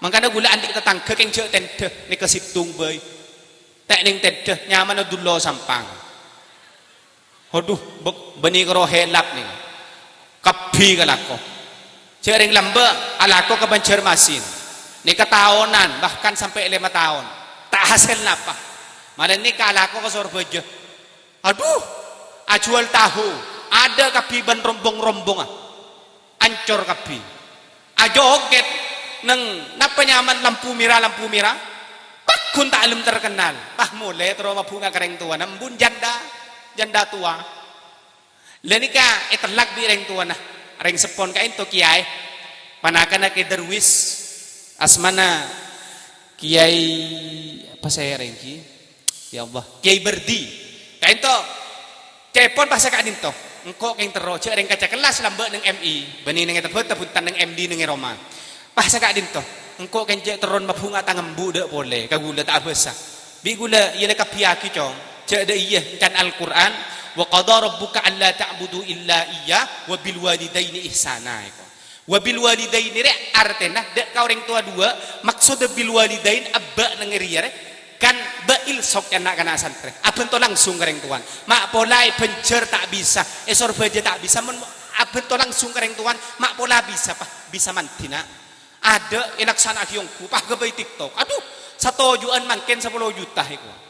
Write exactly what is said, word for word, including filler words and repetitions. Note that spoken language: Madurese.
Mangkana ghulâ andi' tatangghâ kèng jhâ' tèndhâ, nèka sèttong bhâi. Ta' nèng tèndhâ, nyamana Dullo Sampang. Adhu, bâ-, bânnè karo helap nèng. Kabbhi kalako. Jhâ' rèng lambâ' alako ka Banjarmasin. Nèka taonan, bahkan sampè' lèma taon. Ta' hasèl napa. Malè nèka alako ka Sorbhâjâ. Adhu, ajhuwâl tahu, adâ' kabbhi bân rombong-rombongnga. Ancor kabbhi. Ajogèt neng napa nyamana lampu mèra, lampu mèra. Pagghun ta' lem terkenal. Pas molè terro mabhunga ka rèng towana, embu' janda, janda towa. La nèka ètellak bi' rèng towana, rèng seppon ka'ènto kèyaè. Panakana Kè Darwis, asmana Kèyaè apa sè rèng ghi? Ya Allah, Kèyaè Berdi. Ka'ènto, ca'èpon pas saka'dinto. Engko' kèng terro, jhâ' rèng kaca kellas lambâ' neng M I, bânnè neng è Tebet, bhunten neng M D neng è Roma. Pas saka'dinto. Engko' kèng cè' terron mabhunga tang embu' dâ' polè, ka ghulâ ta' abhâsa. Bi' ghulâ, iyâ la kabbhiyâghi, Cong. Jhâ' dâ' iyâ, èncan Al-Qur'an, "Wa qadha rabbuka alla ta'budu illa iyyah wa bil walidaini ihsana," èko. "Wa bil walidaini" rè artèna dâ' ka orèng towa duwâ', maksodda "bil walidain" abbâ' neng rèya rè, kan bâ' ilsok è na'-kana' santrè. Abhânto langsung ka rèng towana. Ma' pola è Banjar ta' bisa, è Sorbhâjâ ta' bisa, mon abhânto langsung ka rèng towana, ma' pola bisa, Pa', bisa mandhi, Na'. Adâ' èlaksana'aghi ongghu, pas ghâbây TikTok. Adhu, satoju'ân mangkèn sapolo juta èko.